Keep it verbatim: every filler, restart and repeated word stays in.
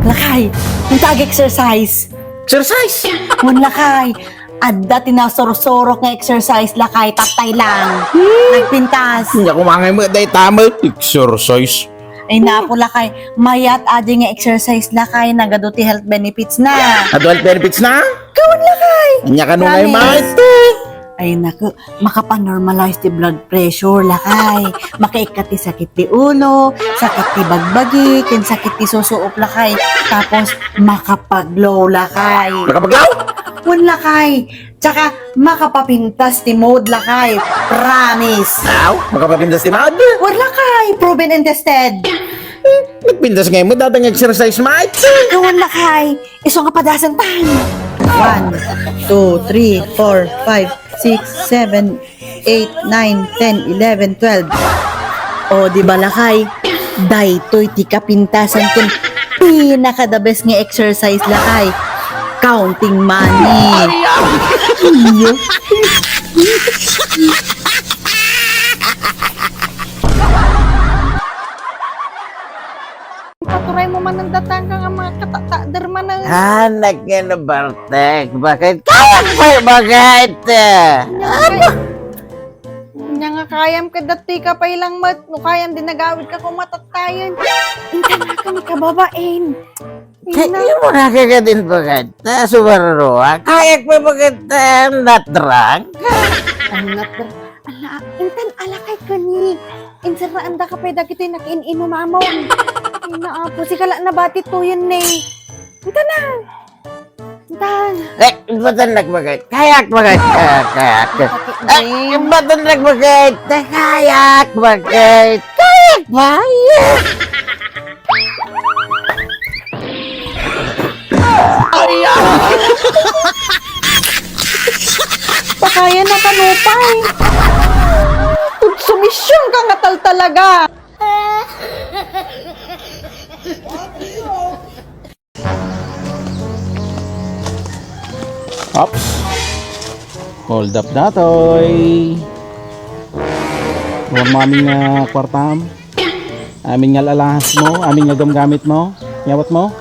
Lakay, inta ag-exercise. Exercise? Wen, lakay. Adda ti nasursurok nga exercise, lakay, tattay lang. Nagpintas. Ania koma ngay met dayta met exercise? Ay, napo, lakay. Mayat adi nga exercise, lakay. Nagadu ti health benefits na. Adu health benefits na? Kawan, lakay. Ania kano ngay, promise, maestro? Ay, naku, makapanormalize ti blood pressure, lakay. Makaikkat ti sakit ti ulo, sakit ti bagbagi, ken sakit ti susuop, lakay. Tapos, makapaglow, lakay. Makapaglow? Wen, lakay. Tsaka, makapapintas ti mood, lakay. Promise. Aw, makapapintas ti mood? Wen, lakay. Proven and tested. Nagpintas ngay met dayta nga exercise, maestro? Kawan, lakay. Isu nga padasen tan. One, two, three, four, five, six, seven, eight, nine, ten, eleven, twelve. O, di ba, lakay? Daytoy ti kapintasan ken pinaka the best nga exercise, lakay. Counting money. Iyo. Ipaturay mo manen datang ka nga mga katatader manen. Anak nga nabartek, bakit? Kayak pa, bakit? Nya nga kay-, nya nga kayam ka dati ka pa ilang mat, no kayam din nagawid ka kung matatayan. Inta na ka makababain. Kay ina. Iyo mo nga kagadin, bagat. Ta, sumaruro, ah. Kayak pa, bagat, ta, not drunk. I'm not drunk. Ala, intan alakay kani. Insaraan da ka pay dagiti nakiin-inumamon. Ina, apo, sigala nabati to yun, eh. Intan na. Intan. Eh, batan nagbagat. Kayak, bagat. Kayak, kayak. Sakit, eh, Jim. Batan nagbagat. Kayak, bagat. Kayak, bagat. Pakayan na kanupay. Konsumisyon ka nga tal talaga. Ops. Hold up datoy. Huwag mo aming, ah, kwartam. Amin nga alahas mo, amin nga gamgamit mo, nyawat mo.